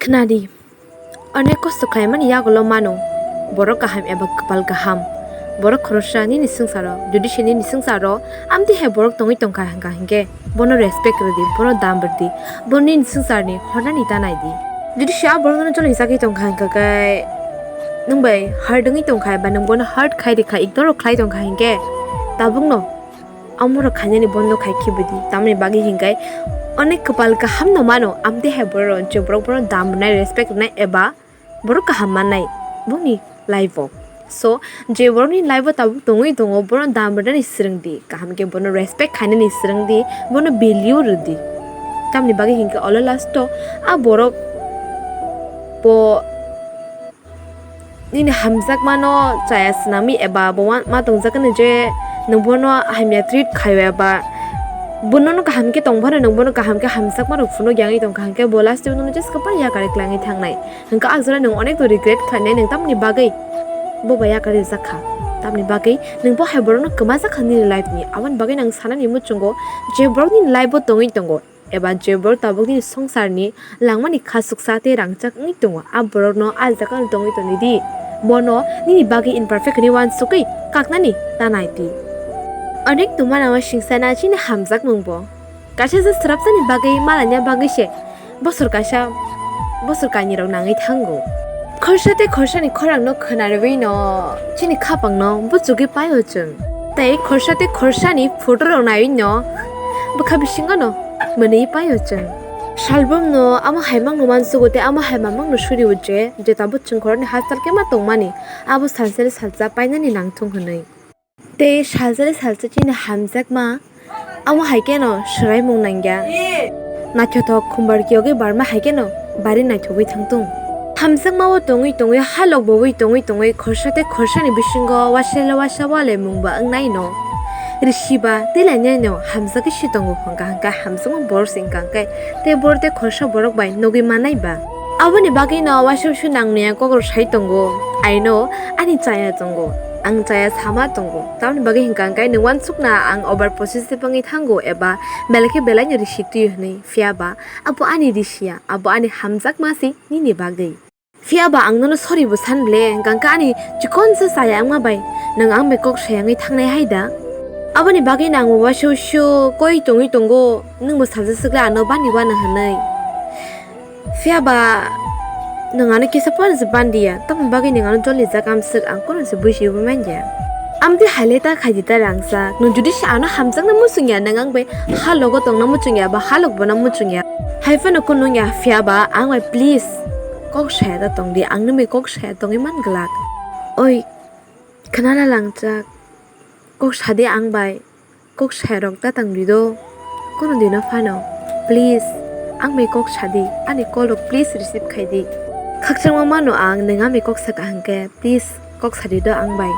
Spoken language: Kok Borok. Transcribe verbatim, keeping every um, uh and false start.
Khnadi, onek kosto khlaimani yagulo mano borok kaham eba kwpal kaham. Borok khoroksa nini swngcharo, jodi se nini swngcharo amtwi hai borok tongwi tongkha hwnkha hinkhe bono respect rwdi, bono dam rwdi, bo nini swngcharni hornani ta naidi. Jodi se a borokno choli chagwi tongkha hwnkha khe nwng bai hurt wngwi tongkha eba nwng bono hurt khai rikha, ignore khlai tongkha hinkhe tabukno Amorok khainani bondo khai khibidi, tamni bagwi hinkhe onek kwpal kahamno mano, amtwi hai borok je borok bono dam rwnai, respect rwnai eba borok kaham mannai bongni life-o. So, je borokni life-o tabuk tongwi tongo, bono dam rwnani swrwngdi, kaham khe bono respect khainani swrwngdi, bono value rwdi. Tamni bagwi hinkhe olo last-o a borok bo nini hamjakmano chaya swnamwi eba bo ma, ma tongjakgani je nwng bono hamya treat khaio eba bo nono kaham khe tongphano, nwng bono kaham khe hamjakma rok phunukya wngwi tongkha, hinkhe bo last o nono just kwbangma yakarwi kwlangwi thangnai. Hinkhe ah jora nwng onek to regret khlainai nwng tamni bagwi bo bai yakarwi jakha. Tamni bagwi nwng bo hai borokno kwmajakha nini life ni, aboni bagwi nwng sanani muchungo je borok nini life o tongwi tongo, eba je borok tabuk nini swngcharni langmani khasuksa tei rangchak wngwi tongo, a borokno a jagao tongwi tongdi. Bono nini bagwi imperfect hwnwi uansukwi kaknani ta nai di. Onek tongmani o singsa na chini hamjakmung bo. Kaisa je swrapsani bagwi malaina bagwi se bosor kaisa, bosor kainwi rok nangwi thango. Khorsa tei khorsani khorangno khwnarwi no chini khapangno buchugwi paio chwng. Tei khorsa tei khorsani photo rok naiwi no bwkha bisingo no mwnwi paio chwng. Salbomno amo hai mangno uansugo tei amo hai mamangno surio je, je tabuk chwng khoroknwi hachal khe ma tongmani, abo salsa le salsa painani nangthung hwnwi. Tei salsa le salsa chini hamjakma amo hai kheno swraimung nangya. Naithothok khumbar kiyogwi barma hai kheno bari naithogwi thangthung. Hamjakma o tongwi tongwi, halok bowi tongwi tongwi, khorsa tei khorsani bisingo waisa le waisa walaimung ba wngnai no. Risi ba tei lainai no hamjagwi se tongo hwnkha hwnkhe hamjakma borok se wngkha hwnkhe tei borok tei khorsa borok bai nugwi mannai ba. Aboni bagwi no waisa waisa nangmaya kok rok sai tongo, I know ani chaya tongo, ang chaya sama tongo, tamoni bagwi hwnkha hwnkhe nwng uansukna ang over positive wngwi thango eba belai khe belai no risi twi hwnwi, phiya ba abo ani risi ya, abo ani hamjakma se nini bagwi. Phiya ba ang nono sorry bo san ble, hwnkha hwnkhe ani chikonsa chaya wngma bai nwng ang bai kok sayangwi thangnai hai da? Aboni bagwi no ang bo waisa waisa koi tongwi tongo, nwng bo salsa swkle ano bani uana hwnwi. Phiya ba nwng ano kisa phano se bandiya, tamoni bagwi nwng ano jolijak amswk ang kono se bujibo mandiya. Amtwi haile ta khaidi ta rangchak, nwng jodi se ano hamjakna muchungya, nwng ang bai halogo tongna muchungya ba halok bona muchungya, hai phano kunu wngya, phiya ba ang bai please kok saya ta tongdi, ang nwng bai kok saya tongwi man glak. Oi, khwnala langchak, kok sadi ang bai. Kok saya rok ta tang di do. Kono dino phano. Please, ang bai kok sadi. Ani call rok please receive khai di. Khakchangma mano ang, nwng ang bai kok saka hwnkhe, please, kok sadi do ang bai.